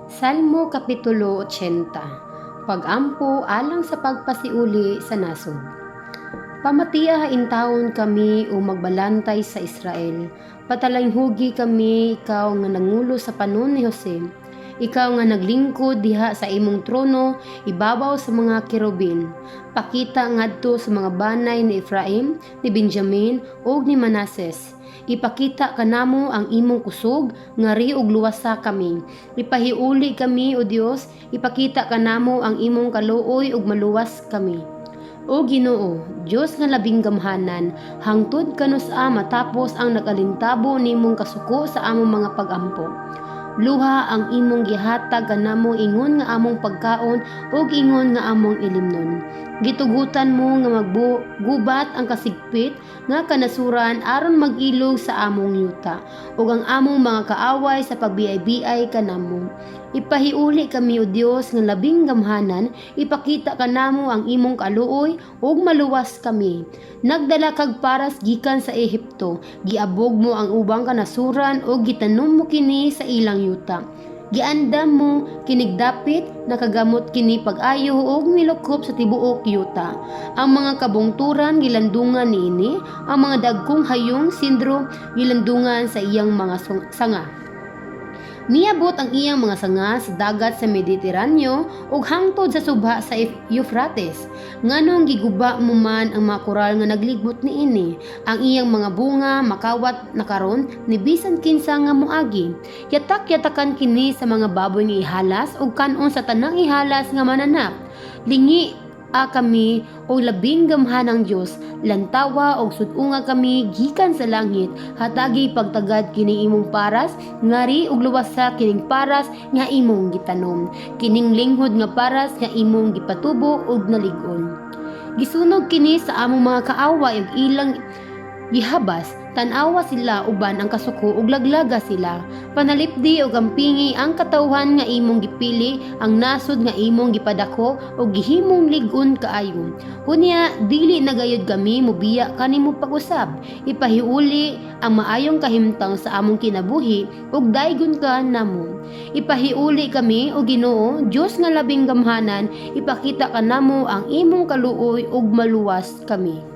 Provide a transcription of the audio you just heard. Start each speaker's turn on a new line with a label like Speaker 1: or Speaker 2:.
Speaker 1: Salmo Kapitulo 80. Pag-ampo alang sa pagpasiuli sa nasod. Pamatia intawon kami o magbalantay sa Israel. Patalinhugi kami, ikaw nga nangulo sa panon ni Jose. Ikaw nga naglingkod diha sa imong trono ibabaw sa mga kerubin. Pakita ngadto sa mga banay ni Efraim, ni Benjamin ug ni Manases. Ipakita kanamo ang imong kusog, ngari ug luwasa kami. Ipahiuli kami, O Dios, ipakita kanamo ang imong kaluoy ug maluwas kami. O Ginoo, Dios nga labing gamhanan, hangtod kanus-a matapos ang nag-alintabo nimong kasuko sa among mga pagampo? Luha ang imong gihatag kanamo ingon nga among pagkaon ug ingon nga among ilimnon. Gitugutan mo nga maggubat ang kasigpit nga kanasuran aron mag-ilog sa among yuta ug ang among mga kaaway sa pagbiay-biay kanamo. Ipahiuli kami, O Dios nga labing gamhanan, ipakita kanamo ang imong kaluoy ug maluwas kami. Nagdala kag paras gikan sa Ehipto, giabog mo ang ubang kanasuran ug gitanom mo kini sa ilang yuta. Giandam mo kinig dapit, nakagamot kini pag-ayo ug milukop sa tibuok yuta. Ang mga kabungturan gilandungan niini, ang mga dagkong hayong sindro gilandungan sa iyang mga sanga. Miabot ang iyang mga sanga sa dagat sa Mediteraneo ug hangtod sa suba sa Euphrates. Nganong giguba mo man ang mga koral nga naglibot niini? Ang iyang mga bunga makawat na karon ni bisan kinsa nga moagi. Yatak-yatakan kini sa mga baboy nga ihalas ug kan-on sa tanang ihalas nga mananap. Lingi a kami, o labing gamhanang Dios, lantawa og sud-unga kami gikan sa langit. Hatagi pagtagad kining imong paras, ngari ug luwasa kining paras nga imong gitanom, kining linghod nga paras nga imong gipatubo ug nalig-on. Gisunog kini sa among mga kaaway ug ilang gihabas. Tan-awa sila uban ang kasuko ug laglaga sila. Panalipdi ug ampingi ang katawhan nga imong gipili, ang nasod nga imong gipadako ug gihimong lig-on kaayo. Unya dili na gayud kami mobiya kanimo pag-usab. Ipahiuli ang maayong kahimtang sa among kinabuhi ug daygon ka namo. Ipahiuli kami, o Ginoo, Dios nga labing gamhanan, ipakita kanamo ang imong kaluoy ug maluwas kami.